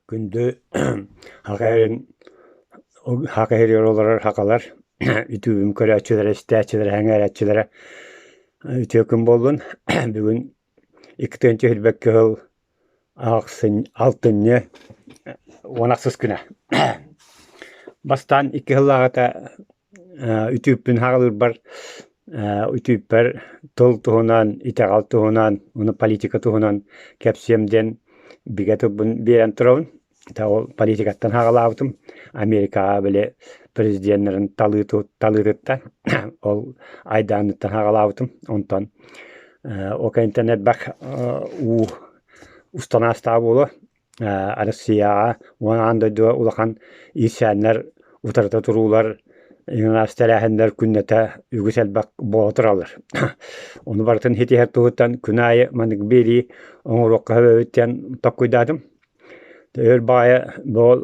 Күндү Саха сиригэр олорор сахалар үтүөбүн көрөөччүлэрэ, истээччилэрэ, сэҥээрээччилэрэ үтүө күн буоллун. Бүгүн 2 сүүрбэккэ сыл алтынньы 16 күнэ. Бастаан 2 сыллааҕыта үтүөппүн хаалыырбар үтүөппэр тыл туһунан, итэҕэл туһунан, уонна политика туһунан кэпсиэм диэн бигэ тылбын биэрэн турабын. Ол политикаттан хаалаабытым. Америкаҕа били президеннэрин талыытыттан ол айдааныттан хаалаабытым. Онтон ол кэнниттэн элбэх уу устан аастаҕа буолуо. Россияҕа уонна аан дойдуга улахан иирсээннэр, утарыта туруулар, иҥэнээс тэрээһиннэр күннэтэ үгүс элбэх буола тураллар. Ону барытын ситиһэр туһуттан күн аайы маннык биэрии оҥоруохха сөп эбит диэн толкуйдаатым. Өр баҕайы бу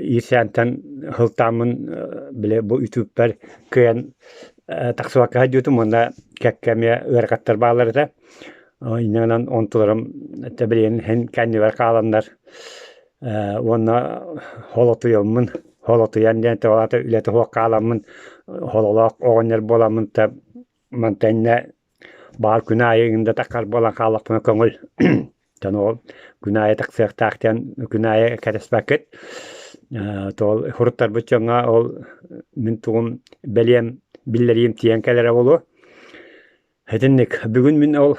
иирсээнтэн сылтааммын били бу үтүкпэр кыайан тахсыбакка сылдьыбытым уонна кэккэ эмиэ ыарахаттар бааллар этэ. Инньэ гынан онтуларым тэбилиэн иһин кэннибэр хааланнар уонна холотуйаммын, холотуйан диэн аата үлэтэ суох хааламмын, хололоох оҕонньор буоламмын да мантан инньэ баар күн аайы да таххар буолан хааллахпына көҥүл. Оттон ол күн аайы тахсыахтаах диэн күн аайы кэтэспэккит. Ол суруттарбыт дьоҥҥо ол мин тугум бэлиэм биллэриим тиийэн кэлэрэ буолуо. Итинник. Бүгүн мин ол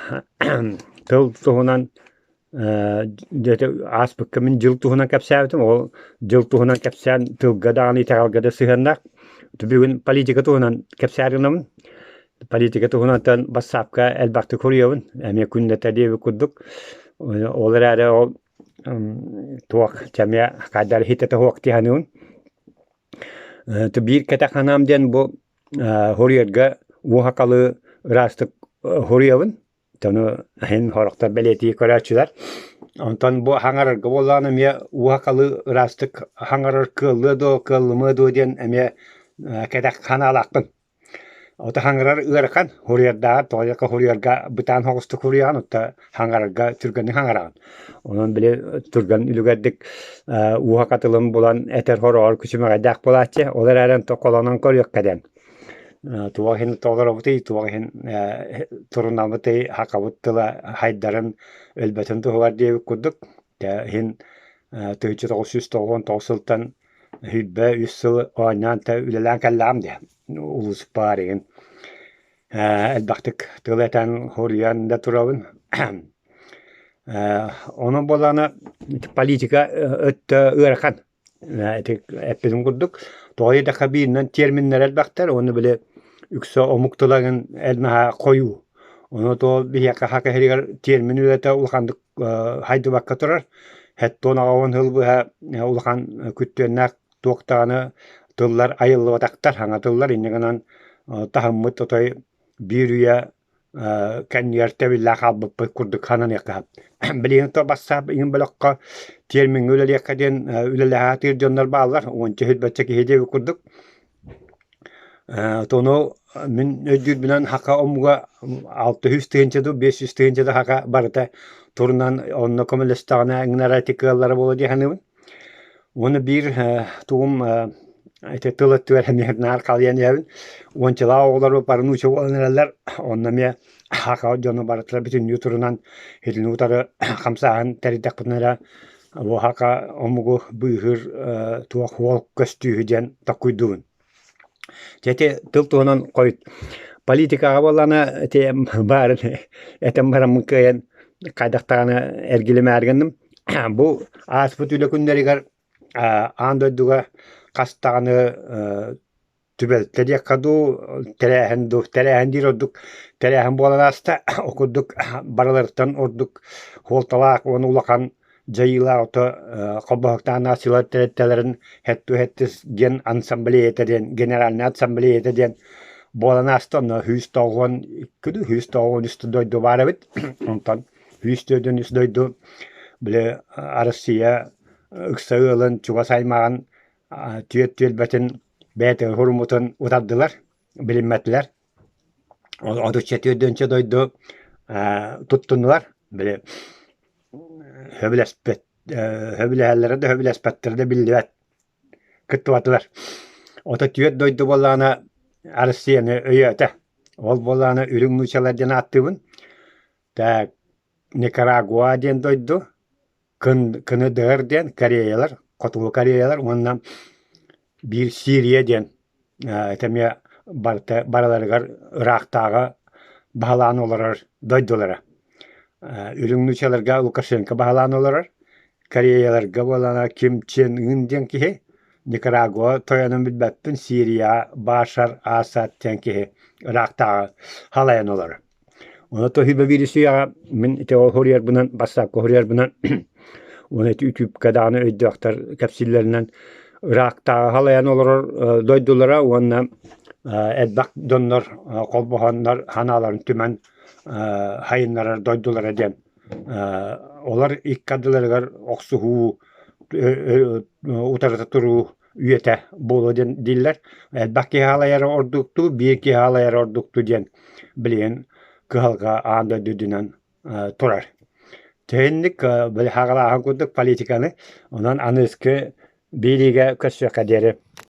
тыл туһунан ааспыкка мин дьыл туһунан кэпсээбитим. Ол дьыл туһунан кэпсээн тылга даҕаны итэҕэлгэ да сыһыаннаах. Бүгүн политика туһунан кэпсээри гынабын. Политика туһунан бассаапка элбэхтик суруйабын. Эмиэ күннэтэ диэбит курдук. Ол эрээри ол туох эмиэ хайдах эрэ ситэтэ суох дии саныыбын. Биир кэтэх санаам диэн бу Хоруйарга уоһакалы ыраастык хоруйабын. Ону иһин сорохтор бэлиэтии көрөөччүлэр. Онтон бу хаҥарарга буоллаҕына эмиэ уоһакалы ыраастык хаҥарар кыаллыа дуо, кыаллымыа дуо диэн эмиэ кэтэх санаалаахпын. Ото хаҥарар ыарахан, хоруйардааҕар тоҕо диэххэ хоруйарга бытаан соҕустук хоруйаҕын, оттон хаҥарарга түргэнник хаҥараҕын. Онон били түргэн үлүгэрдик ууһа хатылын булан этэр хороҕор күчүмэҕэйдээх буолааччы. Ол эрээри онто холонон көрүөххэ диэн. Туох иһин толоробутуй, туох иһин турунабытый, сахабыт тыла хайдарын, өлбөтүн туһугар диэбит курдук. Иһин 1999 сылтан 23 сыл оонньоон үлэлээн кэллэҕим дии улууспар игин элбэхтик тыл этэн, суруйан да турабын. Онон буоллаҕына политика өттө ыарахан. Ити эппитим курдук, тоҕо диэтэххэ бииринэн терминнэр элбэхтэр уонна били үксэ омук тыла эн наһаа хойуу. Ону то биһиэхэ саха сиригэр термин үлэтэ улаханнык хайдыбакка турар. Сэттэ уон сыл быһа улахан күттүөннээх туох даҕаны тыллар айыллыбатахтар, саҥа тыллар. Инньэ гынан таһыммыт отой биир үйэ кэннигэр тэбиллээх хаалбыппыт курдук сананыахха сөп. Билигин то бассаап иһин бөлөххө термиҥҥэ үлэлиэххэ диэн үлэлэһэ сатыыр дьоннор бааллар. Уонча сүүрбэччэ киһи диэбит курдук. Ону мин өйдүүрбүнэн саха омуга 600 тыһыынча дуу, 500 тыһыынча да саха барыта турунан онно көмөлөстөҕүнэ ыҥырар ити кыаллара буолуо дии саныыбын. Уонна биир тугум ити тыл өттүгэр эмиэ наар халыйан иһэбин. Уончалаах оҕолору бары нуучча буолан эрэллэр. Онно эмиэ саха дьоно барытыгар бүтүннүү турунан итини утары хамсааһын тэрийдэхпитинэ эрэ бу саха омугу быыһыыр туох уол көстүүһү диэн толкуйдуубун. Дьэ ити тыл туһунан хойут политикаҕа буоллаҕына ити баарын этэн бараммын кыайан хайдах даҕаны эргилимээри гынным. Бу ааспыт үлэ күннэригэр аан дойдуга хас даҕаны түбэлтэ диэххэ дуу, тэрээһин дуу, тэрээһин диир ордук тэрээһин буолан ааста. Ол курдук барыларыттан ордук суолталаах уонна улахан дьайыылаах ото холбоһуктаах нациялар тэрилтэлэрин хэтту-хэттис диэн ассамблеята диэн генеральнай ассамблеята диэн буолан ааста. Онно 192 дуу, 193 дойду баар эбит. Онтон 143 дойду били Россия ыкса ыалын чугас аймаҕын түөрт түөлбэтин бэйэтин хурумутун утардылар, билиммэтилэр. Отучча түөрдүнчэ дойду туттуннулар, били сөбүлэспит. Сөбүлэһэллэрэ да сөбүлэспэттэрэ да биллибэт. Кыттыбатылар. Ото түөрт дойду буоллаҕына Арассыыйаны өйөөтө. Ол буоллаҕына үрүҥ нуучалар диэн ааттыыбын. Так, Никарагуа диэн дойду, КНДР диэн Кореялар, Хотугу Кореялар уонна биир Сирия диэн это эмиэ барыта барыларыгар ыраахтааҕы баһылаан олорор дойдулара. Үрүҥ нуучаларга Лукашенко баһылаан олорор, Кореяларга буолана Ким Чен Ын диэн киһи, Никарагуа тойонун билбэппин, Сирия Башар Асад диэн киһи ыраахтааҕы халайан олорор. Ону тоһуйба биирисийэҕэ мин ити ол суруйарбынан, бассаапка суруйарбынан уонна ити үтүүпкэ даҕаны өйдөөхтөр кэпсииллэринэн ыраахтааҕы халайан олорор дойдулара уонна элбэх дьоннор холбоһоннор санааларын түмэн сайыннарар дойдулара диэн олор икки ардыларыгар охсуһуу утарыта туруу үйэтэ буолуо диэн дииллэр. Элбэх киһи халайара ордуктуу, биир киһи халайара ордуктуу диэн билигин кыһалҕа аан дойду үрдүнэн турар. Тэһинник били хаҕалааһын курдук политиканы, онон аныгыскы биэриигэ көрсүөххэ диэри.